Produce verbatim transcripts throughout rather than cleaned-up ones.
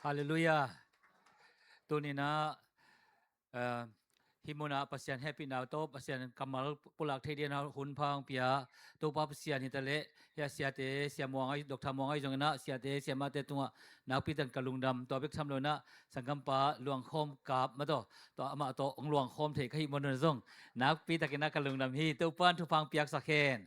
Halleluiah. Tuninah, eh, hih munah Pasian hehpihna tawh Pasian kammal pulak thei dingin hun pha hong pia Topa Pasian hi taleh, hih a siate, Sia Muang ahi, Doctor Muang ahi zonginah, siate siamate tungah nakpi takin ka lungdam. Tua bek tham loinah, sanggampa Luang Khawm Kap mah tawh, tua amah tawh hong luang khawm thei ka hih munah zong nakpi takinah ka lungdam hi. Topa in thupha hong piaksak hen.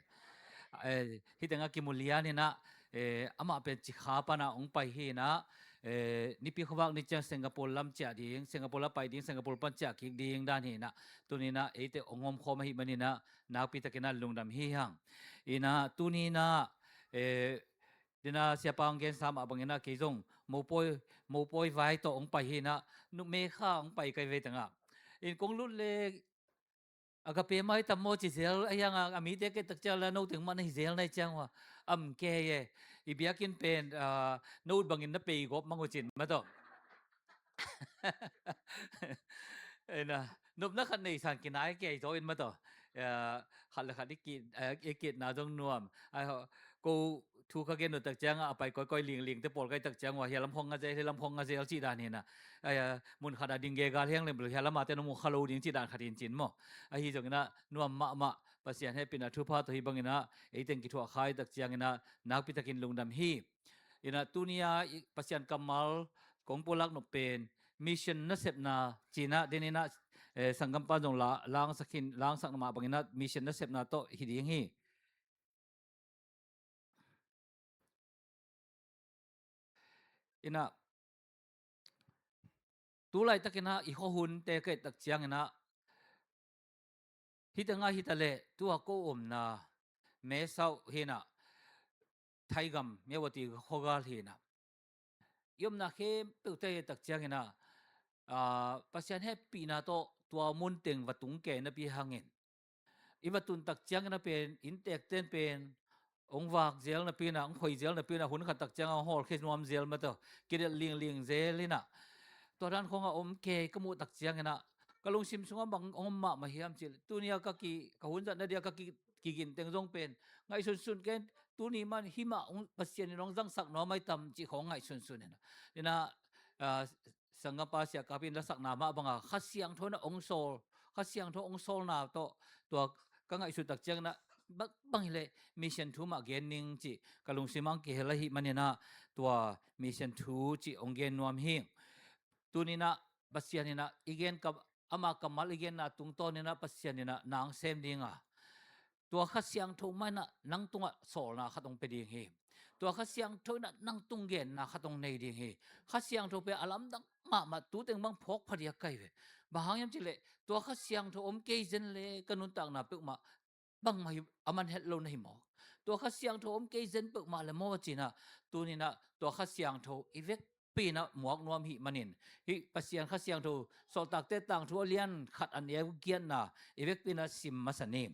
Eh, hih tengah kimu lianinah, eh, amah pen Cikha panah hong pai hinah, eh, Nipi khuavak ni ciang Singapore lam ciah ding, Singapore la pai ding, Singapore pan ciah kik ding dan hinah, tuninah eite hong hawmkhawm ahih maninah nakpi takinah lungdam hi hang. Inah tuninah, eh, dinah siapa hong gensa mah banginah kei zong mopawi, mopawi vai tawh hong pai hinah, numei kha hong pai kai vei tengah. In kong lut le Agape mai tam maw ci zel, a hiang a, a mite kei tak ciang la no teng mah na hi zel na hi ciang hua. Am kei e, i biakinn pen, ah, no ut bangin na pei gawp mang uh cin mah tawh. Ena, nopna khat nei san kinai kei zaw in mah tawh. Ah, khat le khat i kit, ah, i kitna zong nuam. Ai ho, ko thu ka gen uh tak ciangah a pai kawikawi linglingte pawl kai tak ciang uh a, hia lam khong nga zel, hia lam khong nga zel cih dan hinah. Ai, a, mun khatah ding gegal hiang lem, hia lamah te nong mu kha lo ding cih dan khat in cin maw. Ahi zonginah nuam mahmah, Pasian hehpihna thupha tawh hih banginah eiteng kithuah khai tak cianginah nakpi takin lungdam hi. Inah tunia i Pasian kammal kong pulak nop pen mission nasepna cinah deninah, eh, sanggampa zong la, langsak hin, langsak mah banginah mission nasepna tawh hi ding hi. Inah, tu laitakinah i khuahunte ka et tak cianginah, hih tengah hi taleh tua ko omna Mae Sot hinah, Thaigam, Myawaddy khuagal hinah, i omna khempeuhte hi tak cianginah, ah, Pasian hehpihna tawh tua mun teng va tung kei napi hangin, i va tun tak ciangin a pen innteekten pen hong vak zel napi inah, hong khoi zel napi inah, hun khat tak ciangah hong hawlkhia nuam zel mah tawh, kidelh lingling zel inah, tua dan khawngah om kei ka muh tak cianginah ka lungsim sungah bang hong om mahmah hiam cih leh, tuni a ka ki, ka hun zatna dia ka ki, kigin teng zong pen ngaihsunsun ken, tuni man hih mah hong, Pasian in hong zangsak nuam ai tam cih khawng ngaihsunsun inah. Inah, ah, sanggampa Sia Kap in lasakna mah banga Kha Siangtho inah hong sawl, Kha Siangtho hong sawlna tawh tua ka ngaihsut tak cianginah bang, bang hileh mission thu mah gen ning cih ka lungsim ah hong kihel ahih maninah tua mission thu cih hong gen nuam hi. Tuninah Pasian inah i gen ka, ama kammal i genna tungtawninah Pasian inah nang sem dinga, tua Kha Siangtho mah inah nang tungah sawlna khat hong pia ding hi. Tua Kha Siangtho inah nang tung genna khat hong nei ding hi. Kha Siangtho pen a lamdang mahmah, tu teng bang phawk phadiak kai ve. Bang hang hiam cih leh, tua Kha Siangtho om kei zen le ka nuntakna peuhmah bangmah hi, a man het lo na hi mawk. Tua Kha Siangtho om kei zen peuhmah le maw cinah, tuninah tua Kha Siangtho i vekpi inah muak nuam hih manin, hih Pasian Kha Siangtho Sawltakte Tangthu a lian khat a neu giatna i vekpi inah sim masa ni.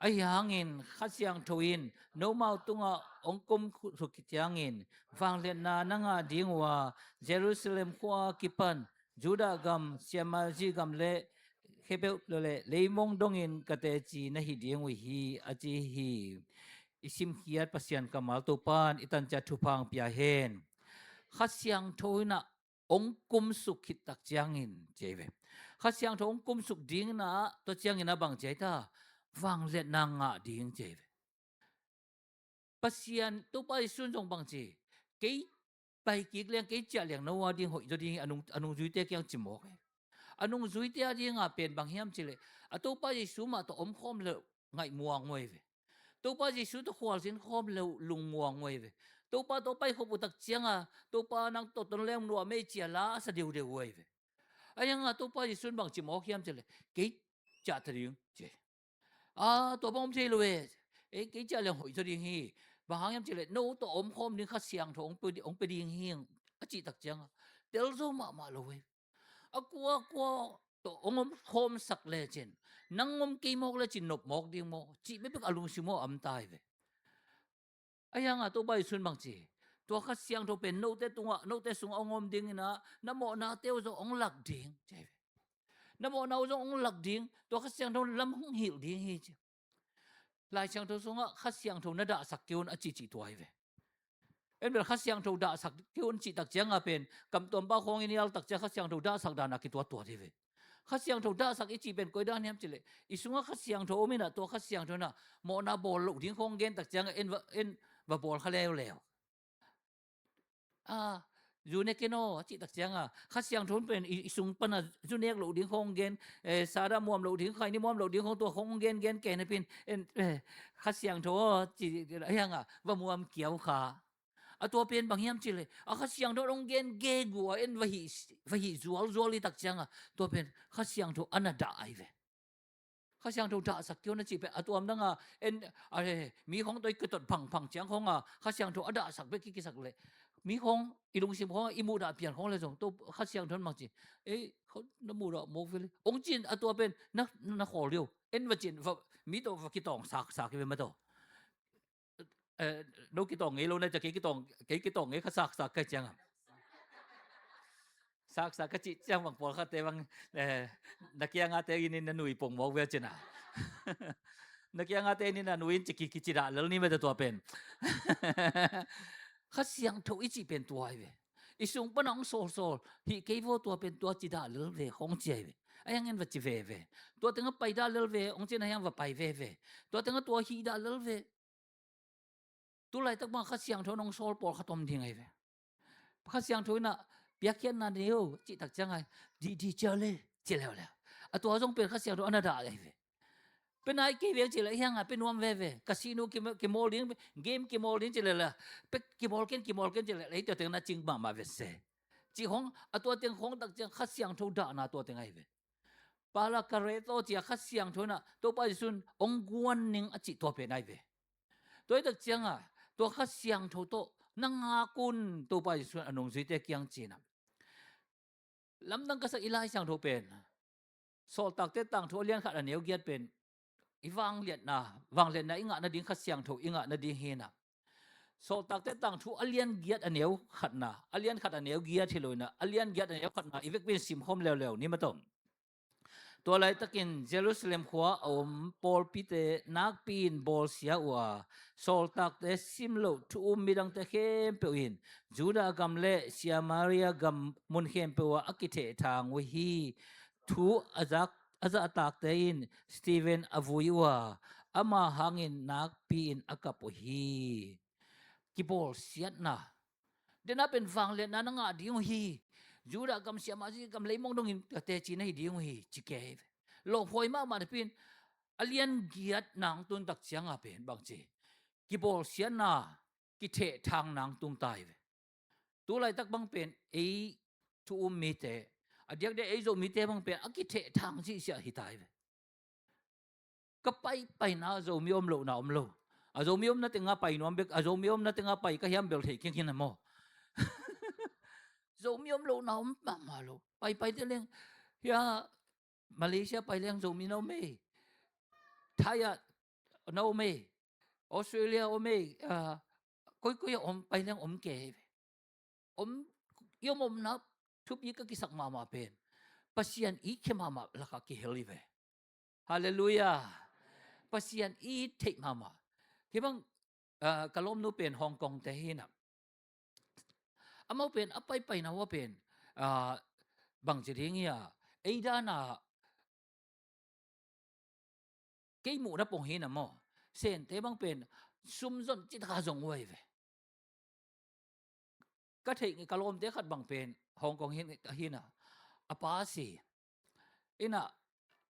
Ahi hangin Kha Siangtho in nomau tungah hong kum suk ciangin vangliatna na ngah ding uh a, Jerusalem khua kipan Judah gam, Samaria gam le khempeuh le leimong dongin ka teci na hi ding uh hi, a ci hi. I simkhiat Pasian kammal Topa in i tanciat thupha hong pia hen. Kha Siangtho inah hong kumsuk khit tak ciangin ci hi ve. Kha Siangtho hong kumsuk ding inah, tua ciangin a bang ci hi ta, vangliatna ngah ding ci hi ve. Pasian, Topa Jesu in zong bang ci, kei pai kik leng, kei ciah leng no a ding hoih zaw ding hi, a nung, a nungzuite kiang ci mawk hi. A nungzuite a dinga pen bang hiam cih leh, a Topa Jesu mah tawh omkhawm le ngaih muang uh hi ve. Topa Jesu tawh khualzin khawm le lung muang uh hi ve. Topa tawh paikhop uh tak cianga, Topa nang tawh ton leng nuam ei ci a la a sa deudeu uh hi ve. Ahi hanga Topa Jesu in bang ci mawk hiam cih leh, kei ciah ta ding ci. A, tua bang om thei lo e. Ei, kei ciah leng hoih zaw ding hi. Bang hang hiam cih leh, no tawh omkhawm ding Kha Siangtho hong pe, hong pe ding hi, a cih tak cianga tel zo mahmah lo e. A kua kua tawh hong omkhawmsak lecin, nang om kei mawk lecin nop mawk ding maw, cih bekbek a lungsim uh a om ta hi ve. Ahi hanga Topa Jesu in bang ci, tua Kha Siangtho pen note tungah, note sungah hong om ding inah, na mawhnate uh zong hong lak ding ci hi ve. Na mawhna uh zong hong lak ding, tua Kha Siangtho lam hong hilh ding hi ci. Lai Siangtho sungah Kha Siangtho na dahsak kei un a cihcih tua hi ve. En bel Kha Siangtho dahsak kei un cih tak cianga pen, kamtuam pa khawng i nial tak ciang Kha Siangtho dahsak dana kituattuat hi ve. Kha Siangtho dahsak i cih pen koi dan hiam cih leh, i sungah Kha Siangtho om inah, tua Kha Siangtho inah mawhna bawl loh ding khawng gen tak cianga en va, en va bawl kha leuleu. A, zu ne ken aw a cih tak cianga Kha Siangtho pen i, i sung pana zu nek loh ding khawng gen, eh, sada muam loh ding, khaini muam loh ding khawng tua khawng gen gen ken a pin, en, eh, Kha Siangtho aw cih hianga va muam kiau kha. A tua pen bang hiam cih leh, a Kha Siangtho hong gen gegu a en va hih, va hih zualzual i tak cianga, tua pen Kha Siangtho a na dah ahi ve. Kha Siangtho dahsak kei un a cih pen, a tuam danga en, a, mi khawng tawh i kitot phangphang ciang khawnga Kha Siangtho a dahsak bek kikisak leh, mi khawng i lungsim khawnga i muhdah pian khawng le zong, tua Kha Siangtho in bang ci, ei, khawng na muhdah mawk ve le, hong cin a tua pen na, na khawl dih uh. En va cin, va, mi tawh va kitawng saksak hi ve mah tawh. Eh, no kitawng ngei lo na cia, kei kitawng, kei kitawng ngei kha saksak ka cianga. Saksak ka cih ciang bang pawlkhatte bang, eh, na kiangate in na nui pong mawk ve cina. Na kiangate in na nui in ci ki, kici dah lel ni mah tua pen. Kha Siangtho i cih pen tua hi ve. I sung pana hong sawlsawl hih kei vaw tua pen tua ci dah lel ve hong ci ahi ve. A hiangin va ci veve. Tua tengah pai dah lel ve hong cin a hiang va pai veve. Tua tengah tua hih dah lel ve. Tu laitak bang Kha Siangtho nong sawl pawlkhat om ding ahi ve. Kha Siangtho inah piakkhiatna nei o cih tak ciang ahi, dih, dih cia le, ci leuleu. A tua zong pen Kha Siangtho a na dah ahi ve. Pen ai kei veng ci le hianga pen nuam veve. Casino ki, kimawl ding, game kimawl ding ci leuleu. Pe kimawl ken, kimawl ken ci leuleu. Hei tua teng na cing mahmah ve se. Cih khawng, a tua teng khawng tak ciang Kha Siangtho dahna tua teng ahi ve. Parakleto cia Kha Siangtho inah Topa Jesu in hong guan ning a cih tua pen ahi ve. Tua hi tak cianga tua Kha Siangtho tawh na ngak un Topa Jesu in a nungzuite kiang cinah. Lamdang ka sak i Lai Siangtho pen, Sawltakte tangthu a lian khat a neu giat pen, i vangliatna, vangliatna i ngah nading Kha Siangtho i ngah nading hinah. Sawltakte tangthu a lian giat a neu khatna, a lian khat a neu giat hi lo inah, a lian giat a neu khatna i vekpi in simkhawm leuleu ni mah tawh. Tua laitakin Jerusalem khua a om pawlpite nakpi in bawlsia uh a, sawltakte simloh thu um midangte khempeuh in Judah gam le Samaria gam mun khempeuh ah a kithehthang uh hi. Thu a zak, a zahtakte in Stephen a vui uh a, ama hangin nakpi in a kap uh hi. Kibawlsiatna. Dena pen vangliatna na ngah ding uh hi. Judah gam, Samaria gam, leimong dongin teci na hi ding uh hi ci kei ve. Lawphuai mahmah napi in a lian giat nang tun tak cianga pen bang ci, kibawlsiatna, kithehthang nang tung ta hi ve. Tu laitak bang pen ei thu um mite, a diakdiak ei Zomite bang pen a kithehthang sihsiah hi ta hi ve. Ka paipaina Zomi om lohna om lo. A Zomi omna tenga pai nuam bek, a Zomi omna tenga pai ka hiam bel thei keng hi na maw. Zomi om lohna om mahmah lo. Paipai te leng, hia Malaysia pai leng Zomi na om ei. Thai ah na om ei. Australia om ei. Ah, koikoi ah om, pai leng om kei ve. Om, i om omna thupi ka kisak mahmah pen Pasian i khia mahmah lakah kihel hi ve. Halleluiah. Pasian i theih mahmah. Hibang, ah, ka lawmnu pen Hong Kong te hinah. Amau pen a paipaina uh a pen, ah, bang ci ding hia, ei dana kei muhna pong hinah maw, Sente bang pen sum zon citaka zong uh ahi ve. Ka theih ngi ka lawmte khat bang pen Hong Kong hin, hinah a pa si. Inah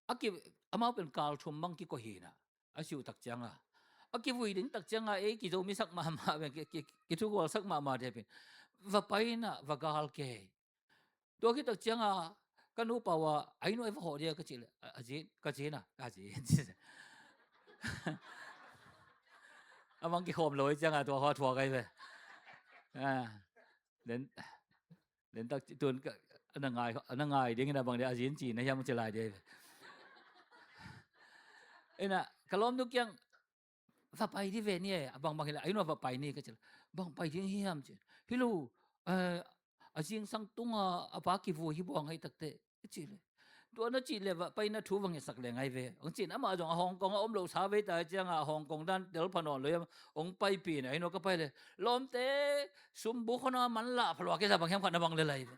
a ki, amau pen kal thum bang kikoih hinah a siuh tak cianga, a kivui ding tak cianga ei kizomi sak mahmah pen, ki, ki, kithukual sak mahmah te pen va pai inah va gal kei. Tua khit tak cianga ka nupa uh a, ai nuai va hawh dia ka cih le, a, a zin, ka zin a, a zin. A mang kikhawm lo i cianga tua hua thuak ai ve. A, den, den tak ci tun ka, a na ngai, a na ngai ding ina bang dia a zin ci na hiam ci lai dia ai ve. Ina, ka lawmnu kiang, va pai dih ve ni e, a bangbang hi le, a inn ah va pai ni ka ci le, bang pai ding hiam ci. Hi lo, eh, a zingsang tunga a pa kivui hi buang ahi takte, ka ci le. Tua na cih le va pai na thu va ngetsak le ngai ve. Hong cin amah zong a Hong Kong a om lo sa vei ta cianga a Hong Kong dan tel pha nawn lo hiam. Hong paipih na hi naw ka pai le. Lawmte sum buk hona man lah pha lua kei sa bang hiam khat na bang le lai ve.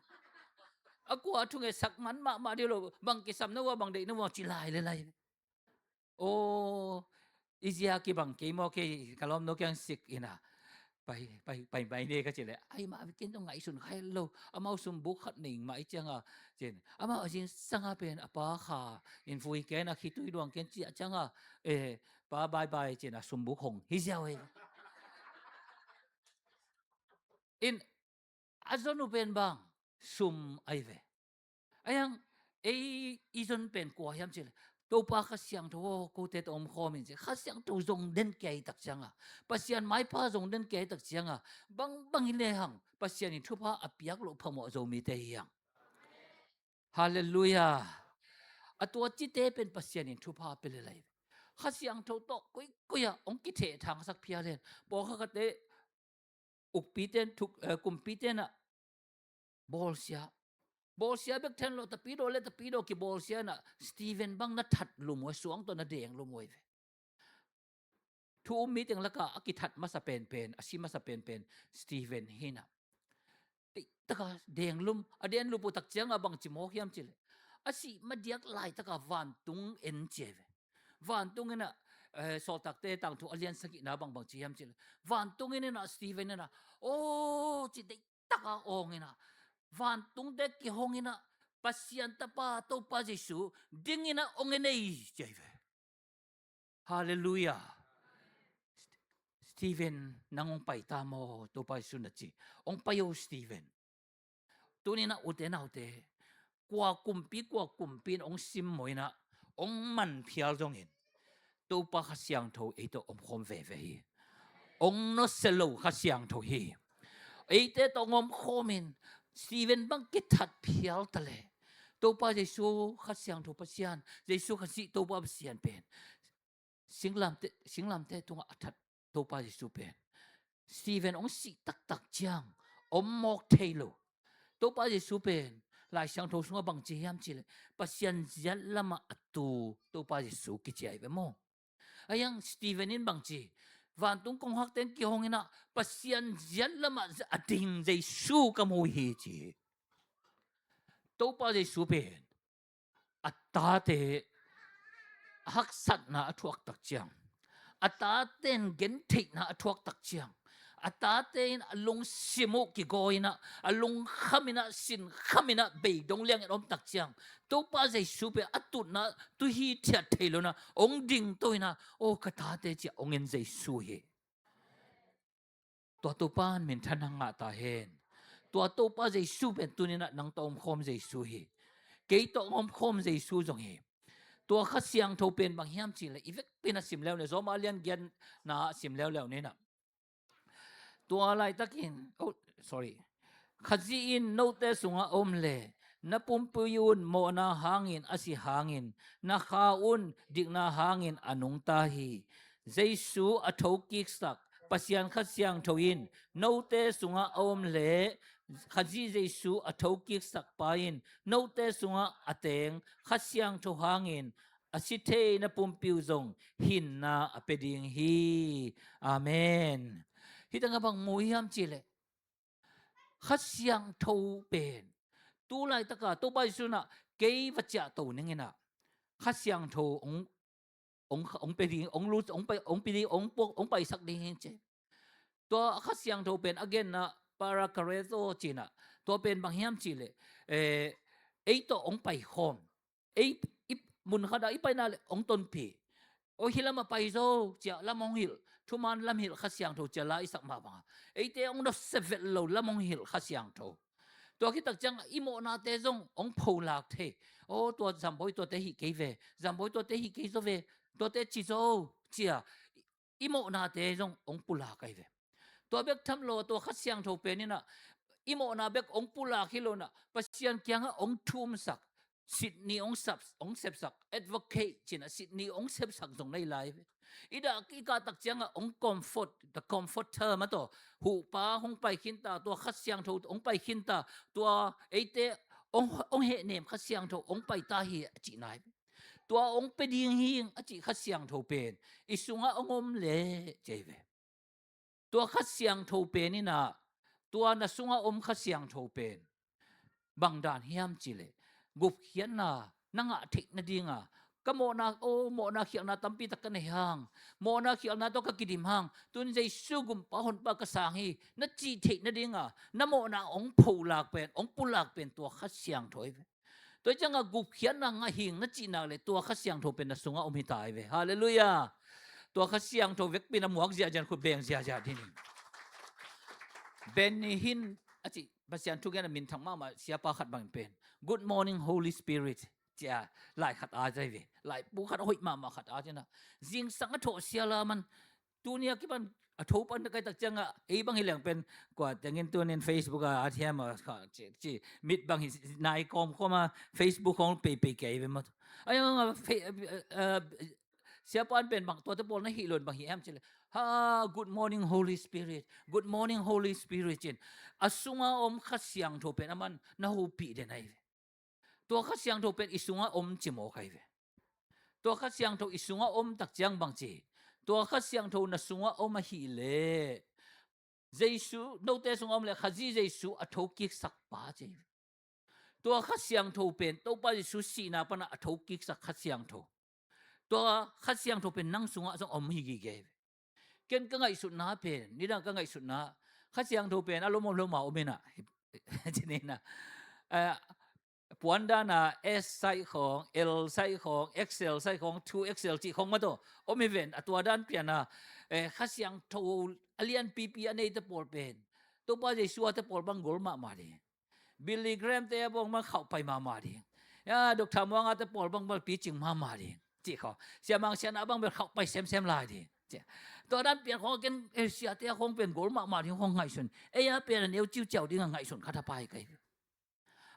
A kua thu ngetsak man mahmah dih lo bang kisam na ua bang deih na ua ci lai le lai ve. Aw, i zia kibang kei maw kei ka lawm no kiang sik ina. Pai, pai, pai mai ne ka ci le. Ai mah ken tong ngaihsun kha het lo. Amau sum buk khat ning mah i cianga. Cin. Amau a zin sanga pen a pa kha. In vui ken a khitui luang ken cia cianga. Eh, pa bye bye cin a sum buk hong. Hi ziau e. In a zon uh pen bang sum ai ve. Aiang ei i zon pen kua hiam cile. Topa Kha Siangtho aw kote tawh omkhawm in ci. Kha Siangtho zong den kia i tak cianga. Pasian maipha zong den kia i tak cianga. Bang bang i le hang Pasian in thupha a piak loh phamawh Zomite hi hang. Halleluia. A tua cite pen Pasian in thupha a pia le lai. Kha Siangtho tawh koikoi ah hong kitheh thangsak phial hen. Pawlkhatkhatte ukpite in thuk, eh, kumpite in ah bawlsia. Bawlsia bek then lo tapidaw le tapidaw kibawlsia in ah Stephen bang na that lum uh a suang tawh na deng lum uh ai ve. Thu um mi teng lakah a kithat masa penpen, a si masa penpen Stephen hi in ah. Teihtaka deng lum, a den lup uh tak cianga bangci mawk hiam cile. A sih madiak laitaka vantung en ci ai ve. Vantung in ah, eh, Sawltakte tangthu a lian sagihna bangbang ci hiam cile. Vantung in in ah Stephen in ah, aw, ci deihtaka awng in ah. Vantungte kihong in ah, Pasian tapa Topa Jesu ding in ah awng en ei ci ai ve. Halleluia. Stephen nang hong pai ta maw Topa Jesu na ci. Hong pai o Stephen. Tuninah ute naute, kua kumpi kua kumpi in hong simmawh inah hong man phial zongin Topa Kha Siangtho ei tawh omkhawm veve hi. Hong nusia lo Kha Siangtho hi. Eite tawh hong omkhawmin Stephen bang kithat phial taleh Topa Jesu Kha Siangtho Pasian, Jesu Khazih Topa Pasian pen singlamte, singlamte tungah a that Topa Jesu pen Stephen hong sih taktak ciang om mawk thei lo. Topa Jesu pen Lai Siangtho sungah bangci hiam cihleh Pasian ziat lamah a tu Topa Jesu kici ai ve maw? Aiang Stephen in bangci vantung kongkhakte in kihong inah Pasian ziat lamah a ding Jesu ka mu hi ci hi. Topa Jesu pen a tate haksatna a thuak tak ciang, a tate in gentheihna a thuak tak ciang, a tate in a lungsim uh kigaw inah, a lungkham inah, sinkham inah beidong liangin om tak ciang, Topa Jesu pen a tutna tuhi thiat thei lo inah hong dingto inah, aw ka tate ciah hong en Jesu hi. Tua Topa in minthanna ngah ta hen. Tua Topa Jesu pen tuninah nang tawh omkhawm Jesu hi. Kei tawh omkhawm Jesu zong hi. Tua Kha Siangtho pen bang hiam cihleh i vekpi in a sim leuleu, Rom a lian giatna a sim leuleu ninah. Tua laitakin, oh, sorry. Khazih in note sungah a om le na pumpi un mawhna hangin a si hangin na kha un dikna hangin a nungta hi. Jesu a thokiksak Pasian Kha Siangtho in note sungah a om le Khazih Jesu a thokiksak pa in note sungah a teng Kha Siangtho hangin a si thei na pumpi uh zong hinna a pia ding hi. Amen. Hih tangah bang mu hiam cihleh Kha Siangtho pen tu laitaka Topa Jesu inah kei va ciahto ning inah Kha Siangtho hong, hong, hong pia ding, hong lut, hong pai, hong pia ding, hong puak, hong paisak ding hi ci. Tua Kha Siangtho pen a genna Parakleto cinah tua pen bang hiam cihleh, eh, ei tawh hong paikhawm. Ei i mun khatah i paina le hong tonpih. Aw hih lamah pai zo ciah lam hong hilh, thuman lam hilh Kha Siangtho ciah la i sak mah bangah eite hong nusia vet lo lam hong hilh Kha Siangtho. Tua khit tak ciangah i mawhnate zong hong pholak thei. Aw tua Zambawi tuate hih kei ve, Zambawi tuate hih kei zo ve, tuate ci zo ciah i mawhnate zong hong pulak ai ve. Tua bek tham lo tua Kha Siangtho pen inah i mawhna bek hong pulak hi lo inah Pasian kiangah hong thumsak, sitni hong sap, hong sepsak, advocate cinah sitni hong sepsak zong nei lai ve. I dah i kah tak ciangah hong comfort, the comforter mah tawh, huhpa hong pai khinta, tua Kha Siangtho hong pai khinta, tua eite hong, hong hehnem Kha Siangtho hong pai ta hi a cihna hi. Tua hong pia ding hi a cih Kha Siangtho pen i sungah hong om leh ci hi ve. Tua Kha Siangtho pen in ah, tua na sungah om Kha Siangtho pen bang dan hiam cih leh, gupkhiatna na ngah theih nadinga, ka mawhna, aw, mawhna khialhna tampi tak ka nei hang, mawhna khialhna tawh ka kidim hang, tun Jesu gumpa honpa ka sang hi na cih theih nadinga na mawhna hong pholak pen, hong pulak pen tua Kha Siangtho hi ve. Tua hi ciangah gupkhiatna ngah hing na cih nak leh tua Kha Siangtho pen na sungah om hi ta hi ve. Halleluiah. Tua Kha Siangtho vekpi na muak ziahziah, khut beng ziahziah ding hi. Benny Hinn a cih Pasian thugen a minthang mahmah siapa khat bangin pen Good Morning Holy Spirit ci-a lai khat a ci hi ve. Laibu khat a hoih mahmah khat a ci-in ah, zingsang a thawh sia la man, tuni a kipan a tho pan kai tak ciangah, ei bang hi leng pen, kua tengin tunin Facebook ah a thiam a kha ci, ci, mit bang hi nai kawmkawm a, Facebook khawng peipei kei ve maw. Ai, ah, fe-, ah, ah, siapa in pen bang tuate pawl na hih lo in bang hi hiam cih leh, ha, Good Morning Holy Spirit, Good Morning Holy Spirit ci-in a sungah om Kha Siangtho pen aman na hopih den ahi ve. Tua Kha Siangtho pen i sungah om ci mawk ahi ve. Tua Kha Siangtho i sungah om tak ciang bang ci, tua Kha Siangtho na sungah om ahih leh, Jesu, note sungah om leh Khazih Jesu a thokiksak pa ci hi ve. Tua Kha Siangtho pen Topa Jesu sihna panah a thokiksak Kha Siangtho. Tua Kha Siangtho pen nang sungah zong om hi gige hi ve. Ken ka ngaihsutna pen, nidang ka ngaihsutna, Kha Siangtho pen a lomlom loma om in ah, ci-in ah, eh, puan dana S size khawng, L size khawng, X L size khawng, two X L cih khawng mah tawh om hi ven. A tua dan pian a, eh, Kha Siangtho a lianpipi a neite pawl pen Topa Jesu ate pawl bang gol mahmah ding. Billy Graham te a bang bang khauh pai mahmah ding. Ya, Doctor Muanga te pawl bang bang picing mahmah ding. Cih khawng. Siamang Siana bang bel khauh pai semsem lai ding. Cih. Tua dan pian khawng ken, eh, siate a khawng pen gol mahmah ding khawng ngaihsun. Ei a pen a neu ciuciau ding a ngaihsun khat a pai kai.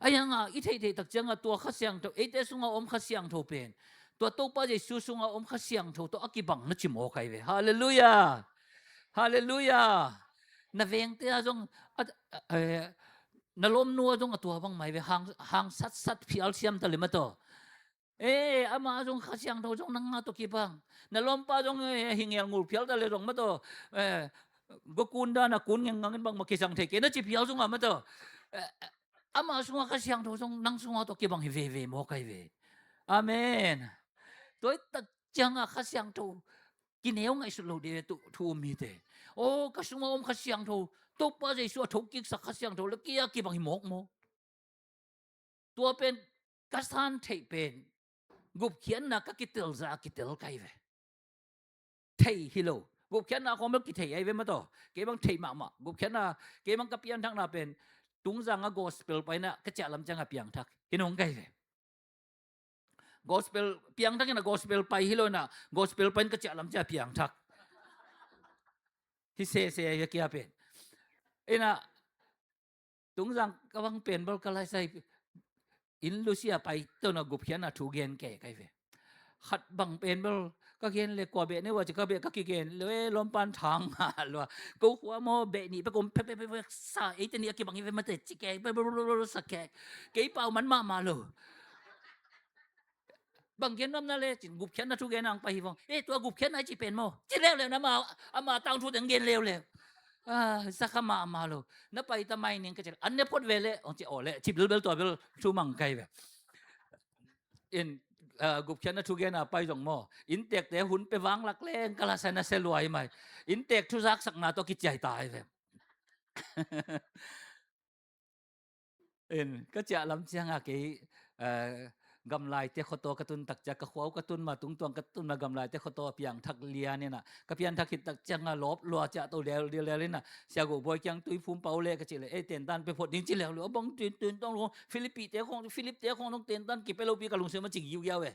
Ahi hangah i theihtheih tak ciangah tua Kha Siangtho, eite sungah om Kha Siangtho pen tua Topa Jesu sungah om Kha Siangtho tawh a kibang na ci mawk ahi ve. Halleluiah. Halleluiah. Na vengte ah zong a, a, eh, na lawmnu ah zong a tua bang mai ve, hang, hang satsat phial siam ta le mah tawh. Eh, ama zong Kha Siangtho zong nang a tawh kibang. Na lawmpa zong, eh, hi ngel ngul phial ta le zong mah tawh, eh, gokun dana kun ngengngangin bangmah kizang thei kei na ci phial zong a mah tawh, eh, ama sungah Kha Siangtho zong nang sungah tawh kibang hi veve mawk ahi ve. Amen. Tua hi tak ciangah Kha Siangtho kineu ngaihsut lo ding thu um hite. Aw, ka sungah om Kha Siangtho, Topa Jesu a thokiksak Kha Siangtho le kei a kibang hi mawk maw? Tua pen ka san theih pen gupkhiatna ka kitel zah a kitel kai ve. Thei hi lo. Gupkhiatna khawng bel kithei ahi ve mah tawh. Kei bang thei mahmah. Gupkhiatna, kei bang ka pianthakna pen Tungzang a gospel paina ka ciah lam ciang a piangthak hi nong kai ve. Gospel piangthak in a gospel pai hi lo in a gospel pain ka ciah lam ciang a piangthak. Hi sese hi a kia pen. In a Tungzang ka bang pen bel ka laisai inn lusia pai tawh na gupkhiatna thu gen kei kai ve. Khat bang pen bel ka gen le kua beh ne ua ci ka beh ka kigen le lawmpan thang a lua. Ko khua maw beh nih pe kom pek pek pek pek sa eite nih a kibang hi ve mate ci kei pe pe pe pe sa kei. Kei pau man mahmah lo. Bang gen nuam na le cin gupkhiatna thu gen ang pai hi vong. Eh, tua gupkhiatna i ci pen maw? Ci leuleu na ma, ama tangthu teng gen leuleu. Ah, sa kha mahmah lo. Na pai ta mai ning ka ci le. An ne phot ve le, ong ci aw le, ci bilbel tua bel thu mang kai ve. In, ah, gupkhiatna thu gen a pai zong maw? Inntekte hun pe vanglak leng ka la sa na se luai mai. Inntek thu zaksakna tawh kiciai ta hi ve. In, ka ciah lam ciangah kei, eh, gamlaite khuataw ka tun tak ciah ka khuau ka tun ma, tungtuang ka tun ma, gamlaite khuataw a piangthak lian inah ka pianthak khit tak ciangah lawp lua ciah to lel lel inah Sia Go Bawi kiang tuiphum pau le ka cih le, ei tentan pe phot ding ci leuleu a bang tin tin tong lo Philippi te khong, Philip te khong nong tentan kipe lopi ka lungsim a ci giugiau e.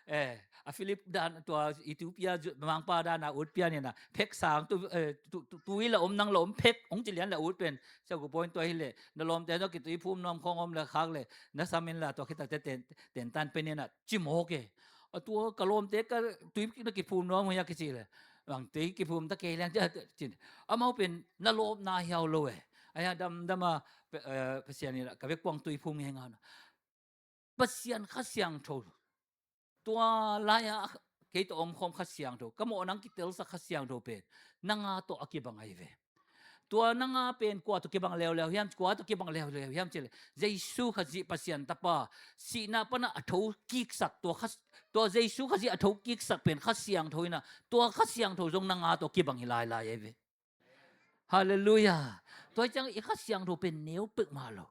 Eh, a Philip dan tua Ethiopia mangpa dan a ut pian inah phek sang tu, eh, tu, tu, tui la om nang la om phek ong ci lian la ut pen Sia Go Bawi tua hi le, na lawmte tawh kituiphum nuam khawng om le khak le, na sam in la tua khit takte ten, tentan pen inah ci mawk e. A tua ka lawmte ka tui na kiphum nuam hi a kici le, bangte kiphum ta kei leng ci, amau pen na lawpna hiau lo e. Ahi a damdam a, Pasian in ka vekpi-ah tui phum ngeingai na. Pasian Kha Siangtho, tua lai-a kei tawh om khawm Kha Siangtho, ka mawhna hong kitelsak Kha Siangtho pen nang a tawh a kibang ahi ve. Tua nang a pen kua tawh kibang leuleu hiam, kua tawh kibang leuleu hiam cih leh, Jesu Khazih Pasian Tapa, sihna pana a thokiksak, tua Kha, tua Jesu Khazih a thokiksak pen Kha Siangtho hi-in ah, tua Kha Siangtho zong nang a tawh kibang hi lailai ahi ve. Halleluiah. Tua hi ciang i Kha Siangtho pen neu peuhmah lo.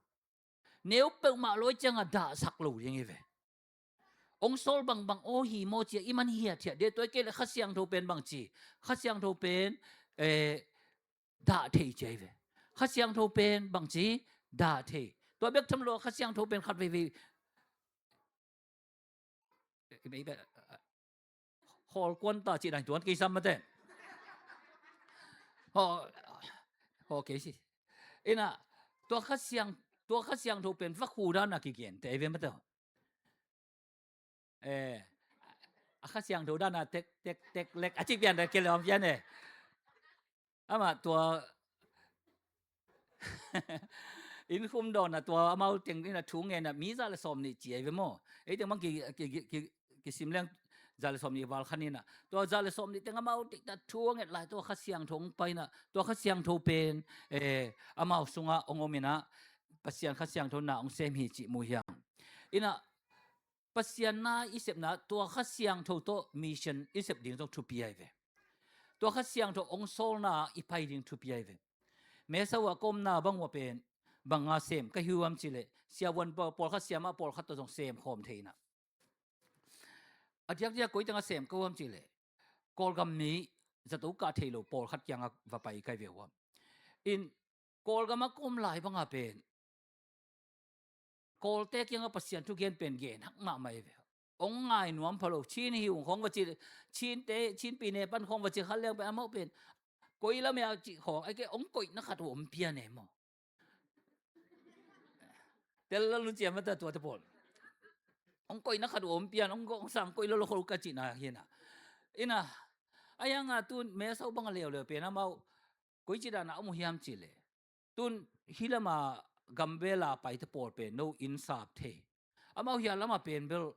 Neu peuhmah lo hi ciang a dahsak lo ding hi ve. Hong sawl bangbang aw hi maw ci-a i man hiathiat ding. Tua hi kei leh Kha Siangtho pen bangci? Kha Siangtho pen, eh, dah thei ci ahi ve. Kha Siangtho pen bangci? Dah thei. Tua bek tham lo, Kha Siangtho pen khat veivei, eh, eh, eh, khawl kuan ta cih dan tuan kei sam mate. Haw, haw kei si. Ina, tua Kha Siang, tua Kha Siangtho pen vakhu dan a kigen te ahi ve mate. Eh, a Kha Siangtho dan a tek, tek, tek lek a ci pian dan kei lawm pian e. Amah tua inn khum dawn a tua amau teng in a thu ngen a mi za le sawm nih ci ahi ve maw. Ei teng bang ki, ki, ki, ki, kisim leng za le sawm nih val khan in a. Tua za le sawm nih teng amau teng ta thu a nget lai tua Kha Siangtho hong pai in a. Tua Kha Siangtho pen, eh, amau sungah hong om in a. Pasian Kha Siangtho na hong sem hi cih mu hiam. In a, Pasian na i sepna tua Kha Siangtho tawh mission i sep ding zong thupi ahi ve. Tua Kha Siangtho hong sawlna i pai ding thupi ahi ve. Mesa uh a ka omna bang uh a pen bang a sem ka hi uh hiam cih leh, siavuan pa-, pawlkhat, siamah pawlkhat tawh zong sem khawm thei in a. A diakdiak koi teng a sem ka uh hiam cih leh, Kawlgam mi zato kah thei lo pawlkhat kiangah va pai ka hi ve uh a. In Kawlgam a ka om lai bang a pen Kawlte kiangah Pasian thu gen pen gen hak mahmah hi ve. Hong ngai nuam pha lo, Chin hi ung khawng va ci, Chinte, Chin pi ne pan khawng va ci khat leng pen amau pen koi lam e a cih khawng, ahih kei leh hong koihna khat uh om pian e maw. Tel lo lun ciam mata tuate pawl. Hong koihna khat uh om pian, hong, hong sang koih lo lo khol ka cihna hi in a. In a, ahi hang a tu Mesa uh bang a leuleu pen amau koici dan a om uh hiam cih leh, tun hih lam a gamvel a paite pawl pen no inn sap thei. Amau hih lam a pen bel,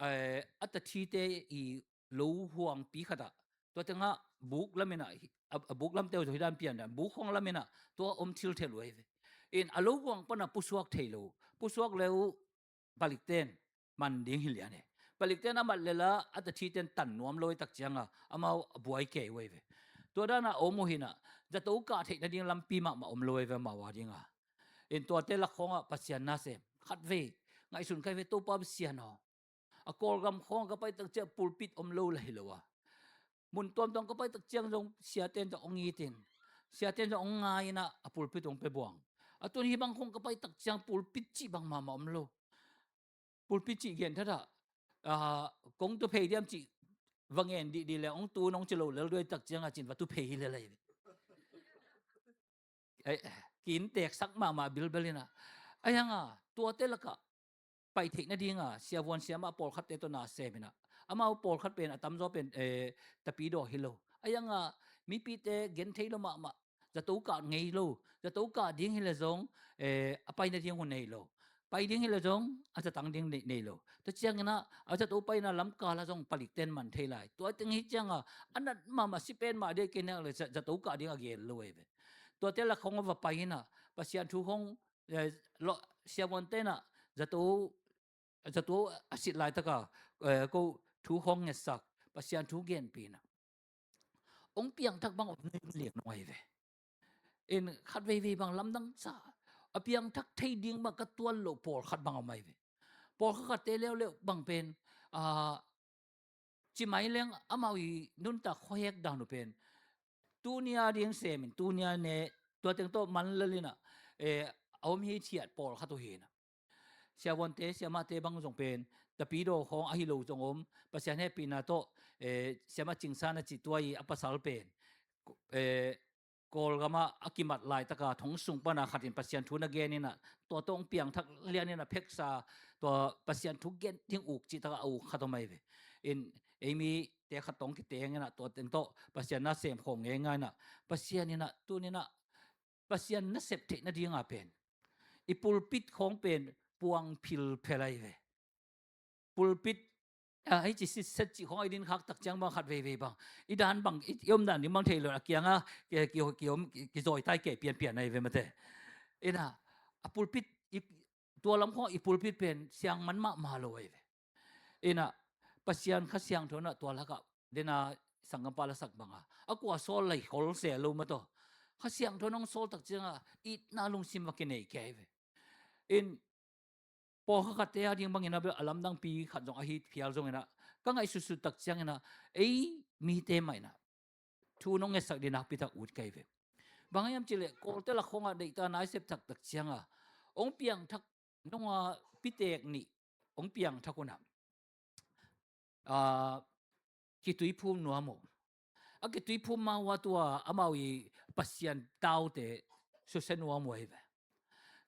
eh, a tathite i lo huangpi khat ah, tua teng ah buk lam in a, a, a buk lamte uh tawh hih dan pian dan, buk huang lam in a tua om thilthelh uh ahi ve. In a lo huang pan a pusuak thei lo, pusuak le uh palikten man ding hi lian e. Palikten a mat lel a, a tathiten tan nuam lo ahih tak ciang a, amau a buai kei uh ahi ve. Tua dan a om uh hi in a, zato kah theih nading lampi mahmah om lo ahi ve amau a ding a. In tuate lak khawng ah Pasian na sem khat vei ngaihsun ka hi ve, Topa Pasian aw. A Kawlgam khawng ka pai tak ciang pulpit om lo la hi lo a. Mun tuamtuam ka pai tak ciang zong siaten zong hong it in, siaten zong hong ngai in a, a pulpit hong pia buang. A tun hih bang khawng ka pai tak ciang pulpit cih bang mahmah om lo. Pulpit cih gen thadah, ah, kong tu phei diam cih va ngen dihdih le hong tu nong ci lo lel duai tak ciang a cin va tu phei hi lel ahi ve. Ei, kin teksak mahmah bilbel in a. Ahi hang a, tuate lakah pai theih nading a, siavuan siamah pawlkhatte tawh na sem in a. Amau pawlkhat pen, a tamzaw pen, eh, tapidaw hi lo. Ahi hang a, mipite gen thei lo mahmah, zato kah ngei lo, zato kah ding hi le zong, eh, a pai nading uh nei lo. Pai ding hi le zong, a zatang ding nei, nei lo. Tua ciangin a, a zato paina lamkal ah zong palikten man thei lai. Tua teng hi ciang a, a nat mahmah si pen mah dei kei nek le za-, zato kah ding a gel lo ahi ve. Tuate lak khawng a va pai in a, Pasian thu khawng, eh, lo, siavuante in a, zato, zato a sit laitak a, eh, ko thu khawng ngetsak, Pasian thu genpih in a. Hong piangthak bang om liang nung ahi ve. In khat veivei bang lamdang sa, a piangthak thei ding bang ka tuan loh pawlkhat bang om ahi ve. Pawlkhat khatte leuleu bang pen, ah, ci mai leng amau i nuntak khuahek dan uh pen, tuni a ding sem in, tuni a ne, tua teng tawh man lel in a, eh, a om hithiat pawlkhat uh hi in a. Siavuante, siamahte bang zong pen, tapidaw khawng ahi lo zong om, Pasian hehpihna tawh, eh, siamah Cingsan a ci tua i a pasal pen, eh, Kawlgam ah a kimat laitak a thong sung pan a khat in Pasian thu na gen in a, tua tawh hong piangthak lian in a pheksa, tua Pasian thu gen ding uk cih tak a a uk khat om ahi ve. In, ei mite khat tawh hong kiteng in a, tua teng tawh Pasian na sem khawng ngeingai in a, Pasian in a, tuni in a, Pasian nasep theih nadinga pen i pulpit khawng pen puang philphel ahi ve. Pulpit, a, hei ci sitset cih khawng i din khak tak ciang bang khat veivei bang i dan bang i, i om dan ding bang thei lo a kianga ki, ki, ki om ki, ki zawi tai ke pianpian ahi ve mate. Ina a pulpit i, tua lam khawng i pulpit pen siang man mahmah lo ahi ve. Ina Pasian Kha Siangtho na tua lakah dena sanggampa lasak banga a kua sawl lai khol se lo mataw. Kha Siangtho nong sawl tak cianga itna lungsim va kinei kei ve. In pawlkhat khatte a ding bangin a lamdangpi khat zong ahi phial zongina ka ngaihsutsut tak ciangina ei mite maina thu nong ngetsak ding nakpitak ut kei ve. Bang hiam cileh Kawlte lak khonga deihta naisep taktak cianga ong piangthak nunga pitek nih ong piangthak una a, kituiphum nuam uh. A kituiphum ma uh a tua amau i Pasian taute susia nuam uh ahi ve.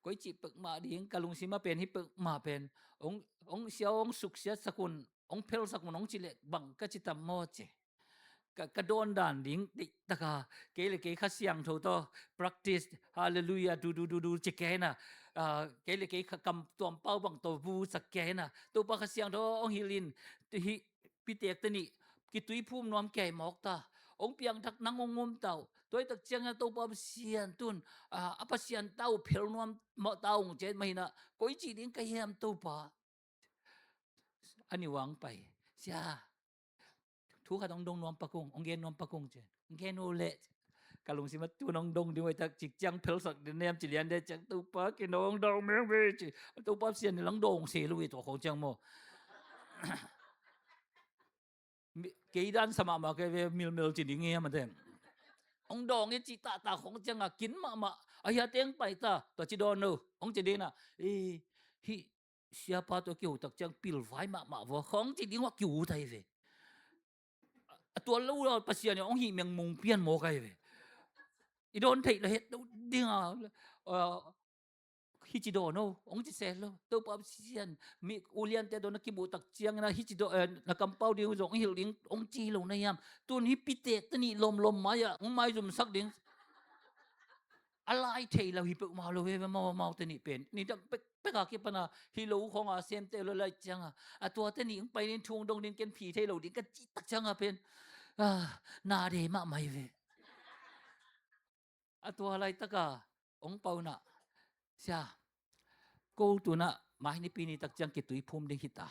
Koi cih pekmah ding ka lungsima pen hi pekmah pen ong, ong sia ong suksiat sakun ong phel sakun ong cileh bang ka citam maw ci. Ka, ka dawn dan ding deihtaka kei le kei Kha Siangtho tawh practice, hallelujah, du du du du ci kei na. Kei le kei kha kam tuampau bang tawh vusak kei na. Topa Kha Siangtho ong hilhin hi pitek te nih kituiphum nuam kei mawk ta. Ong piangthak nang ong um tau. Tuaitak ciangin Topa Pasian tun a Pasian tau phel nuam mawk ta ong ciat mahina koi cih ding ka hiam Topa. A ni uang pai sia thu khat ong dong nuam pakung ong gen nuam pakung ci ong gen uh leh ka lungsima tu nong dong ding uh tak cik ciang phelsak ding niam ci lian de ciang Topa ki nong dong meng ve ci Topa Sian ni lang dong se lu i tua khong ciang maw. Kei dan sa mahmah kei ve milmil ci ding i a mate. Ong dong i ci tahta khong cianga kin mahmah a hia teng pai ta tua ci dawn lo ong ci dina. Hih siapa tawh kiho tak ciang pilvai mahmah vua khawng ci ding uh a kiu tai ve. A tual lo uh a Pasian in hong hih mengmung pian mawk ahi ve. I dawn theih lo het lo dinga hih ci dawn o hong ci sel lo Topa Pasian mi uliante dawn na kimuh tak ciangin a hih ci dawn na kampau ding zong hong hilh ding hong ci lo na hiam? Tun hih pitek te nih lomlom mai-ah hong maizumsak ding. A lai thei lo hi peuhmah lo hi ve mau mau te nih pen ni dang pek pek a kipana hi lo khong a sem te lo lai cianga a tua te nih hong pai nin thung dong din ken phi thei lo ding ka cih tak cianga pen na de mah mai ve. A tua lai taka hong pau na sia ko tuna mai ni pi ni tak ciang kitui phum ding hita.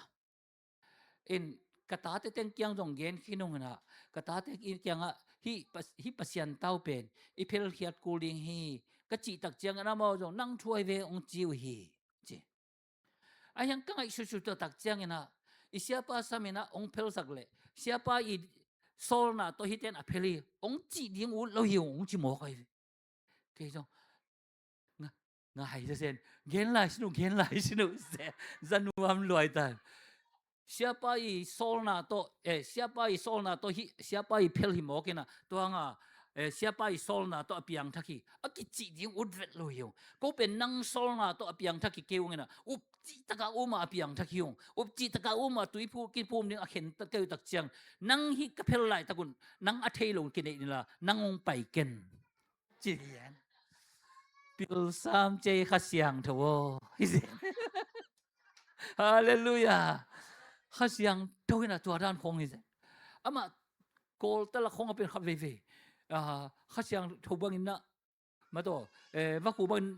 In ka tate teng kiang zong gen khin ung ina ka tate kiangah hih Pasian tau pen i phelkhiat kul ding hi ka cih tak ciangin amau zong nang thuai ve hong ci uh hi ci. A hiang ka ngaihsutsut tak ciangin ah i siapa sam in ah hong phelsak leh siapa i sawlna tawh hiten a phel hi hong cih ding ut lo hi hong ci mawk ahi ve. Kei zong ngai zazen gen lai sin uh gen lai sin uh za nuam luai ta. Siapa i sawlna tawh eh siapa i sawlna tawh hi siapa i phel hi mawk ina tuanga eh siapa i sawlna tawh a piangthak hi a kicih ding ut vet lo hi ung. Ko pen nang sawlna tawh a piangthak hi kei ung ina up cih taka uma a piangthak hi ung. Up cih taka uma tuiphu kiphum ding a khen keu tak ciang nang hi ka phel lai takun nang a thei lo kineih nila nang ung pai ken. Ci lian. Pilsam cei Kha Siangtho aw hi zen. Halleluia. Kha Siangtho in a tua dan khong hi zen. Amah Kawlte lak khong a pen khat veivei Kha Siangtho bangin na mataw vakhu bangin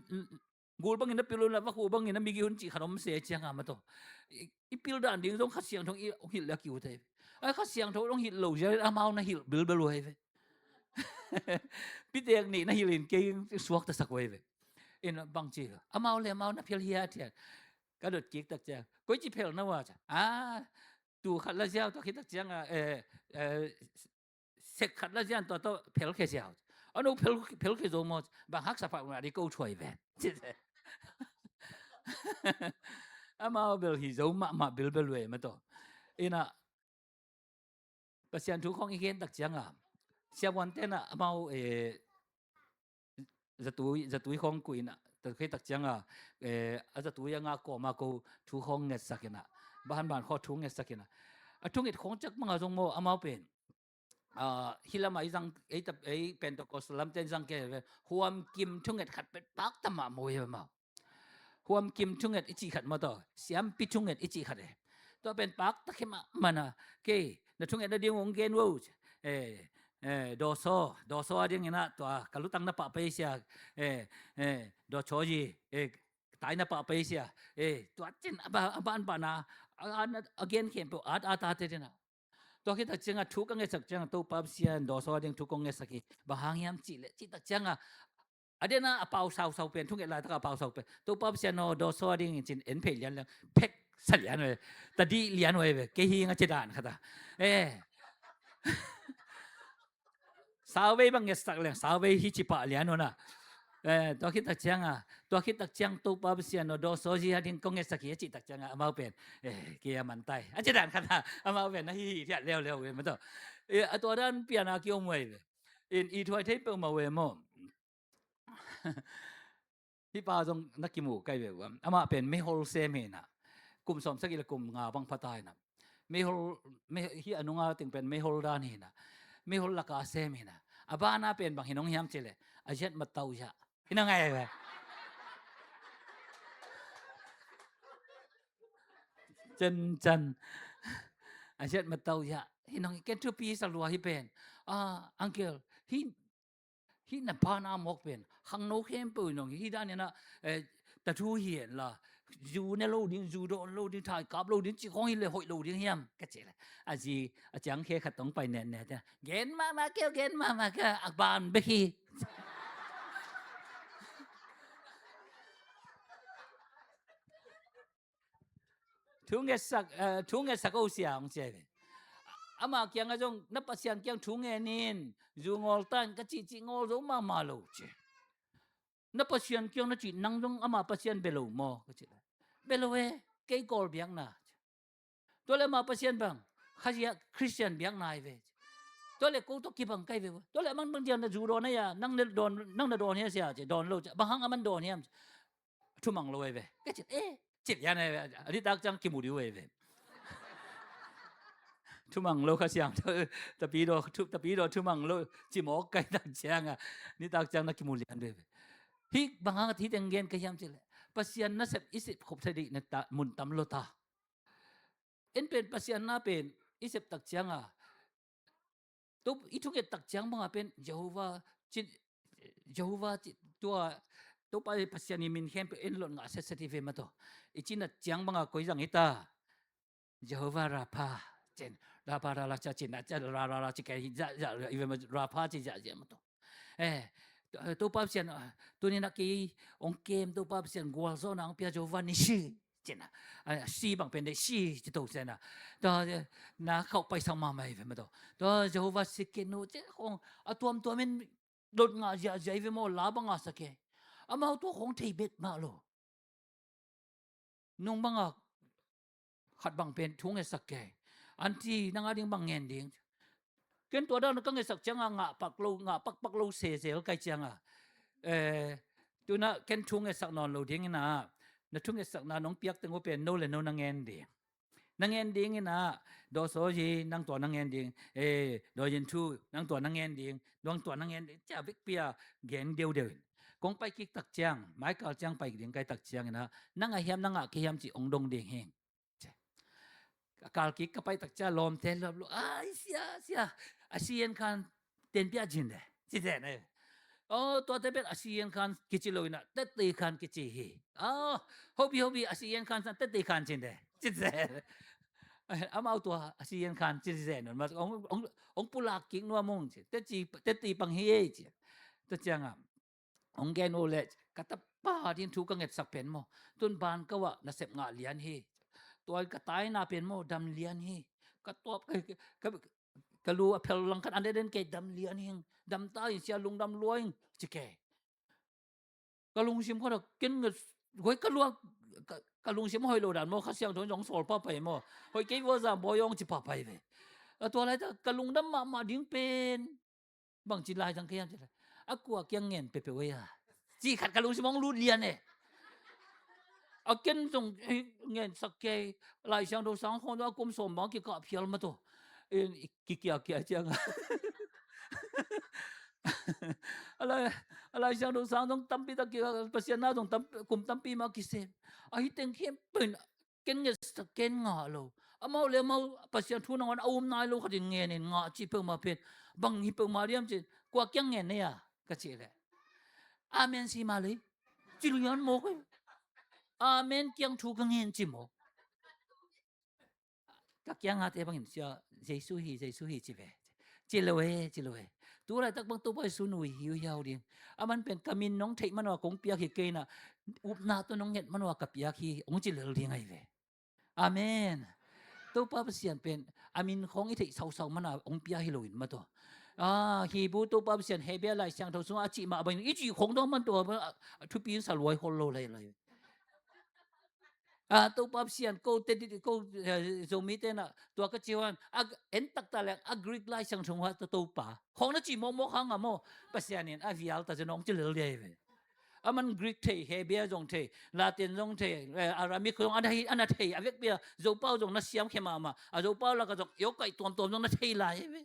gul bangin na pil un la vakhu bangin na migi hun cih khat om se cianga mataw. I pil dan ding zong Kha Siangtho i hong hilh le a kiu thei. Ai Kha Siangtho hong hilh lo zia amau na hilh bilbel uh ahi ve. Pitek nih na hilhin kei suaktasak uh ahi ve. In bangci amau le amau na phial hiat hiat ka dot kik tak ciang koici phel na uh a ca a tu khat la ziau tak hi tak cianga sek khat la zian tua tawh phelkhia ziau. A no phelkhia zo maw bang haksa pah uh na dei ko thuai ven. Amau bel hi zo mahmah bilbel uh e mataw. Ina Pasian thu khong i gen tak cianga siavuan tena amau zatui zatui khong kuina takhei tak cianga a zatui a nga kawma ko thu khong ngetsakina bahan ban khaw thu ngetsakina a thunget khong cak manga zong maw amau pen ah, hih lamah i zang, ei tap-, ei Pentecostal lamte in zang kei ve. Huamkim thunget khat pet pakta mah maw, hi maw. Huamkim thunget i cih khat maw taw, siampi thunget i cih khat e. Tua pen pakta khe mahmah na, kei na thunget nading hong gen vo. Eh, eh, dawsaw, dawsaw a dingin ah tua ka lutang na pah pei sia. Eh, eh, dawsaw yi, eh, tai na pah pei sia. Eh, tua cin a ba, a ban ba na, a, a, a gen khempeuh at, at, at, at, at, tua khit tak ciangah thu ka ngetsak ciangah Topa Pasian dawsaw a ding thu kong ngetsak hi. Bang hang hiam cih leh, cih tak ciangah a den a, a pau sausau pen, thunget laitak a pau sau pen, Topa Pasian aw, dawsaw a dingin cin en phei lianlian, phek sa lian ve, tadih lian ve, kei hi nga ci dan khat a. Eh. Sauvei bang ngetsak leng, sauvei hi ci pah lian una. Eh, tua khit tak ciangah, tua khit tak ciang Topa Pasian aw, dawsaw yi a ding kong ngetsak hi a cih tak ciangah amau pen, eh, kei a man tai a ci dan khat a, amau pen na hi hi thiat leuleu ve maw taw. Eh, a tua dan pian a kiom ve. In i thuai thei peuhmah ve maw. Hih pa zong na kimu kai ve uh. Amah pen meihol sem hi na. Kum sawmsagih le kum nga bang pha ta hi na. Meihol, mei-, hih a nunga teng pen meihol dan hi na. Meihol laka sem hi na. A bana pen bang hi nong hiam cih leh, a ziat matau zah hi na ngai ve. Cen can. A ziat matau zah hi nong, ken thupi sa lua hi pen. Ah, uncle, hih Hih na bana mawk pen khangno khempeuh in hong hi, hih dan in ah, eh, ta thu hi hen la, zu ne lo ding, zu dawn lo ding, thai kap lo ding, cih khawng hi leh hoih lo ding hiam ka cih leh, a zi a ciang khe khat tawh pai netnet a, gen mahmah kei, gen mahmah kei, a ban bek hi. Thu ngetsak, eh, thu ngetsak o sia hong ci hi ve. Ama kiangah zong, na Pasian kiang thu ngen in, zu ngawl ta in ka cih, cih ngawl zo mahmah lo ci. Na Pasian kiang na cih, nang zong ama Pasian bia lo maw ka cih. Bia lo e, kei Kawl biakna. Tua leh ama Pasian bang, Khazih Khristian biakna hi ve. Tua leh ko tawh kibang kai ve. Tua leh amah bang dia na zu dawn a hia, nang na dawn, nang na dawn hia sia ci, dawn lo ci. Bang hang amah dawn hiam ci. Thumang lo hi ve. Ka cih, eh, cih lian hi ve. A nitak ciang kimu ding hi ve. Thumang lo Kha Siangtho, Tapidaw, thu, Tapidaw thumang lo, ci mawk kai tak ciangah, nitak ciang na kimu lian hi ve. Hih bang hang hih teng gen ka hiam cih leh, Pasian nasep i sep khop thei ding na ta, mun tam lo ta. En pen Pasian na pen i sep tak ciangah, tu i thunget tak ciang bangah pen Jehovah ci, Jehovah ci, tua, Topa Pasian i min khempeuh en lot ngah setset hi ve maw taw. I cih na ciang bangah koi zang hi ta. Jehovah Rapha, cin, Rapha, Rapha, Rapha, cin, Rapha, Rapha, Rapha, ci kei, za, za, i ve maw, Rapha ci za, za maw taw. Eh, Topa Pasian, ah, tuni na kei hong kem, Topa Pasian gualzawhna hong pia, Jehovah Nissi. Cin a, a, si bang pen dei si ci to cin a. Tua, eh, na khauh paisak mahmah hi ve maw taw. Tua Jehovah Tsidkenu ci khong a tuamtuam in dot ngah ziahziah hi ve maw, la bang a sa kei. Amau tua khong thei bet mah lo. Nung bang a khat bang pen thu ngetsak kei. Aunty, nang a ding bang ngen ding. Ken tua dan ka ngetsak ciangah ngah pak lo, ngah pakpak lo se zel kai ciangah, eh, tu-in ah ken thu ngetsak nawn lo dingin ah, na thu ngetsakna nong piak teng uh pen no le no na ngen ding. Na ngen dingin ah, Daw Saw Yi, nang tua na ngen ding, eh, Daw Yin Thu, nang tua na ngen ding, nang tua na ngen ding, cia bikpi a gen deudeu in. Kong pai kik tak ciang, mai kal ciang pai ding kai tak ciangin ah, nang a hiam, nang a kei hiam cih ong dong ding hi. A kal kik ka pai tak ciang lawmte luap lo, ai sia, sia, a si en khan tenpia cin de, ci zen e. Oh, tuate pen a si en khan kici lo in ah, tette khan kici hi. Oh, hobi, hobi, a si en khan san tette khan cin de, ci zen. Amau tua a si en khan ci zen un, mas ong, ong, ong pulak kik nuam ung ci, tette, tette pang hi e ci. Tua ciangah ong gen uh leh, ka tapa ding thu ka ngetsak pen maw, tun ban kawah nasep ngah lian hi. Tua ka taina pen maw, dam lian hi. Ka tuap, ka, ka, ka lu a phel lang khat an den kei, dam lian hi. Dam ta in sia, lungdam lua in ci kei. Ka lungsim khat ah ken nget, hoi ka lua, ka, ka lungsim hoih lo dan maw, Kha Siangtho in zong sawl pahpah hi maw. Hoi kei vua za bawi ong ci pahpah hi ve. A tua laitak ka lungdam mahmah ding pen bangci lai zang kei hiam cih leh, a kua kiang ngen peuhpeuh ei a, cih khat ka lungsim hong lut lian e. A ken zong, eh, ngensak kei, Lai Siangtho sang khawng zong a kum sawm bang kikah phial mah tawh. in, i kikiakia ciang a. A Lai, a Lai Siangtho sang zong tampi tak ki, Pasian na zong tam, kum tampi mah kisem. Ahi teng khempeuh in ken ngetsak, ken ngah lo. Amau le amau Pasian thu nangawn a um nai lo khatin ngen in ngah cih peuhmah pen bang hi peuhmah diam cih, kua kiang ngen na hia ka cih leh, amen ci mah lei. Ci lian mawk ei. Amen kiang thu ka ngen ci mawk. Ka kiang a te bangin, Sia, Jesu hi, Jesu hi ci ve. Ci lo e, ci lo e. Tu laitak bang Topa Jesu nui hi uh hiau ding. Aman pen ka min nong theih man ua kong piak hi kei na, upna tawh nong nget man ua ka piak hi, hong ci lel ding ahi ve. Amen. Topa Pasian pen a min khawng i theih sausau man a hong pia hi loin mah tawh. A, hi bu Topa Pasian Hebru Lai Siangtho sungah a cih mah bangin i cih khawng dong man tawh, a, a thupi in sa luai khol lo lai lai. A, Topa Pasian ko te di, ko, eh, Zomi te na, tua ka ci huan, a, en taktak leng, a Greek Lai Siangtho sungah To-, Topa. Khawng na cih mawkmawk hang a maw, Pasian in a vial ta ci nong ci lel dia hi ve. Aman Greek thei, Hebru zong thei, Latin zong thei, eh, Aramaic zong a na thei, a na thei, a vekpi a, Zopau zong na siam khia mahmah, a Zopau lak a zong yokai tuamtuam zong na thei lai hi ve.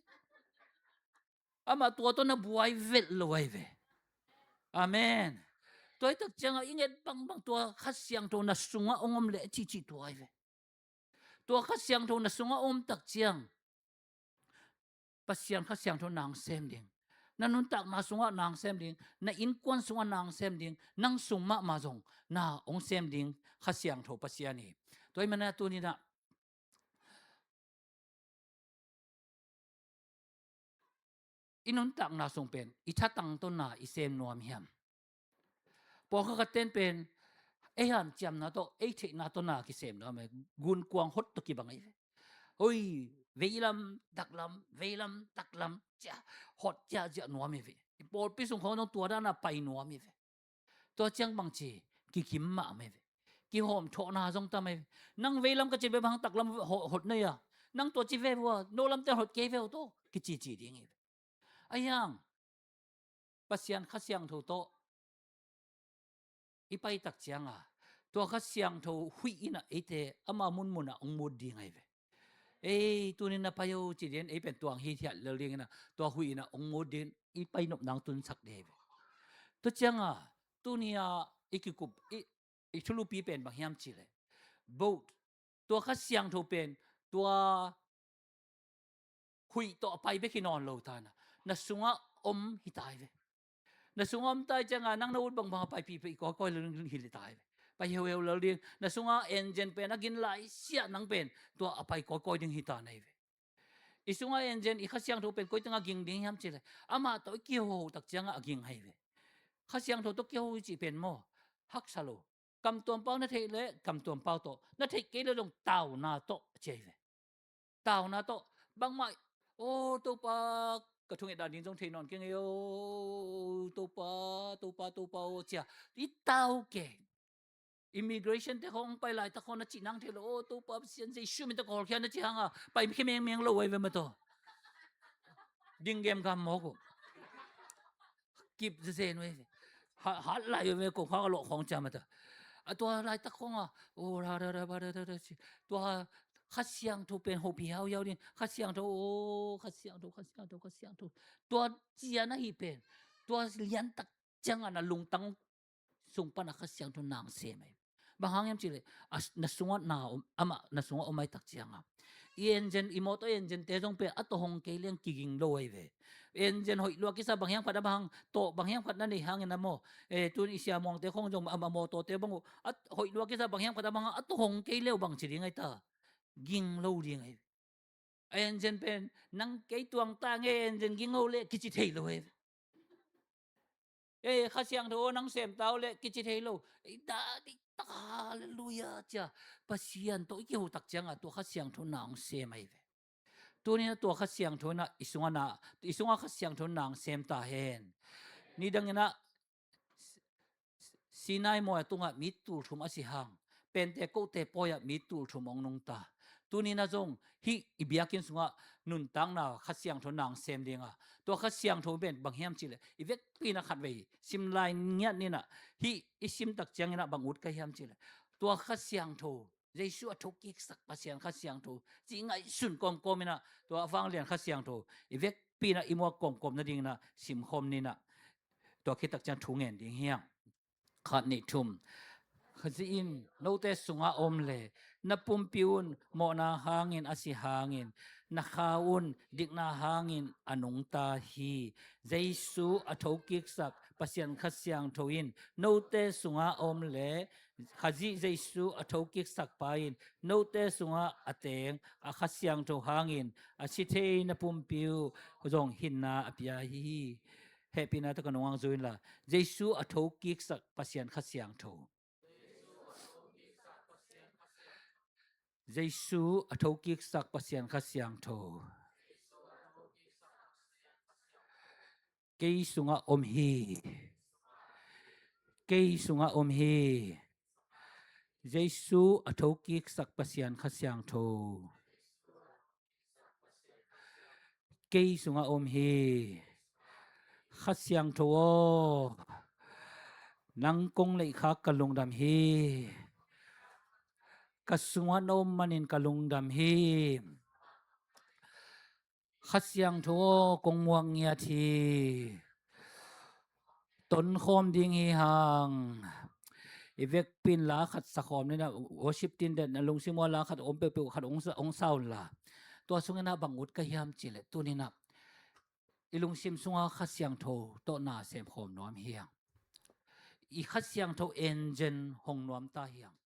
Amah tua tawh na buai vet lo ahi ve. Amen. Tua hi tak ciangah i nget bangbang tua Kha Siangtho na sungah hong om leh cihcih tua ahi ve. Tua Kha Siangtho na sungah om tak ciang Pasian Kha Siangtho nang sem ding. Na nuntakna sungah nang sem ding. Na innkuan sungah nang sem ding. Nang sung mahmah zong na hong sem ding Kha Siangtho Pasian hi. Tua hi mana tuni na i nuntakna sung pen i thatang tawh na i sem nuam hiam? Pawlkhat khat ten pen ei hanciamna tawh, ei theihna tawh na kisem nuam e. Gunkuang hot tawh kibang ahi ve. Oi, veilam taklam, veilam taklam, cia, hot ciahciah nuam hi ve. I pawlpi sung khawng zong tua dan a pai nuam hi ve. Tua ciang bangci, kikim mahmah hi ve. Kihawmthawhna zong tam hi ve. Nang veilam ka cin ve bang taklam hot, hot na hia? Nang tua ci ve vua, no lamte hot kei ve uh tawh, kicici ding hi ve. Ahi hang Pasian Kha Siangtho tawh i pai tak cianga tua Kha Siangtho huih in a eite ama munmun ah hong mut ding ahi ve. Ei, tuni na pai o ci ding, ei pen tuang hithiat lel ding in a tua huih in a hong mut ding, i pai nop nang tunsak ding ahi ve. Tua cianga tuni a i kikup i, i thulupi pen bang hiam ci leh, boat, tua Kha Siangtho pen tua huih tawh a pai bek hi nawn lo ta na, na sungah om hi ta hi ve. Na sungah om ta hi cianga nang na ut bangbang a paipih pih kawikawi lel ding hi ta hi ve. Pai heuheu lel ding. Na sungah engine pen a gin lai siah nang pen tua a pai kawikawi ding hi ta na hi ve. I sungah engine, i Kha Siangtho pen koi tengah ging ding hiam ci leh, amah tawh i kihoho tak ciangah a ging ahi ve. Kha Siangtho tawh kihoho i cih pen maw, haksa lo. Kam tuampau na theih leh kam tuampau tawh, na theih kei leh zong tauna tawh ci ahi ve. Tauna tawh. Bangmah, o Topa, ka thunget dan ding zong thei nawn keng ei o, Topa, Topa, Topa o cia i tau keng. Immigration te khawng pai laitak khawng na cih nang thei lo, o Topa Pasian Jesu min tawh ka hawlkhia na cih hanga pai khia mengmeng lo ahi ve mah tawh. Ding gemgam mawk uh. Kip zezen uh ahi ve. Ha, hat lai uh ve, kong khawng a lawh khawng cia mah tawh. A tua laitak khawnga, o ra ra ra ba ra ra ra ci. Tua Kha Siangtho pen hopih hiauhiau ding. Kha Siangtho, o Kha Siangtho, Kha Siangtho, Kha Siangtho. Tua cia na hih pen tua liantak ciangah na lungtang sung pana Kha Siangtho nang sem ahi. Bang hang hiam ci leh, a, na sungah na om, amah na sungah om ahi tak cianga i engine, i mawtaw engine te zong pen a tawh hong kei leng kiging lo ahi ve. Engine hoih lua kisa bang hiam khat a bang hang, tawh bang hiam khat na neih hangin a maw, e, tun i siamuangte khawng zong a, a mawtawte bang uh, a hoih lua kisa bang hiam khat a bang hang a tawh hong kei leu bang ci ding ahi ta? Ging lo ding ahi ve. A engine pen, nang kei tuang ta nge, engine ging ho leh kici thei lo hi. Ei, Kha Siangtho nang sem ta uh leh kici thei lo. Ei, dah dih tak, halleluiah cia. Pasian tawh i kiho tak cianga tua Kha Siangtho nang sem ahi ve. Tuni na tua Kha Siangtho na i sungah na, i sungah Kha Siangtho nang sem ta hen. Nidang ina Sinai mual tungah mi tul thum a si hang, Pentekote pawi-ah mi tul thum hong nungta. Tuni na zong hih i biakinn sungah nuntakna Kha Siangtho nang sem dinga, tua Kha Siangtho pen bang hiam ci leh, i vekpi na khatvei sim lai ngiat nina, hih i sim tak ciangina bang ut ka hiam ci leh, tua Kha Siangtho Jesu a thokiksak Pasian Kha Siangtho cih ngaihsun kawmkawm inah, tua a vanglian Kha Siangtho i vekpi inah i muak kawmkawm nading inah simkhawm ni inah, tua khit tak ciang thu ngen ding hi hang. Khat, nih, thum. Khazih in note sungah om le na pumpi un mawhna hangin a si hangin, na kha un dikna hangin a nungta hi. Jesu a thokiksak Pasian Kha Siangtho in note sungah om le Khazih Jesu a thokiksak pa in note sungah a teng a Kha Siangtho hangin a si thei na pumpi uh zong hinna a pia hi. Hehpihna tawh ka nungah zui inla, Jesu a thokiksak Pasian Kha Siangtho. Jesu a thokiksak Pasian Kha Siangtho. Kei sungah om hi. Kei sungah om hi. Jesu a thokiksak Pasian Kha Siangtho. Kei sungah om hi. Kha Siangtho aw, nang kong neihkhak ka lungdam hi. Ka sungah na om manin ka lungdam hi. Kha Siangtho aw, kong muak ngiat hi. Tonkhawm ding hi hang. I vekpi in la khat sakhawm ni inah, worship team den a lungsim uah la khat om peuhpeuh khat hong sa, hong sa unla. Tua sung inah bang ut ka hiam cih leh tuni inah i lungsim sungah Kha Siangtho tawh na semkhawm nuam hi hang. I Kha Siangtho engine hong nuam ta hi hang.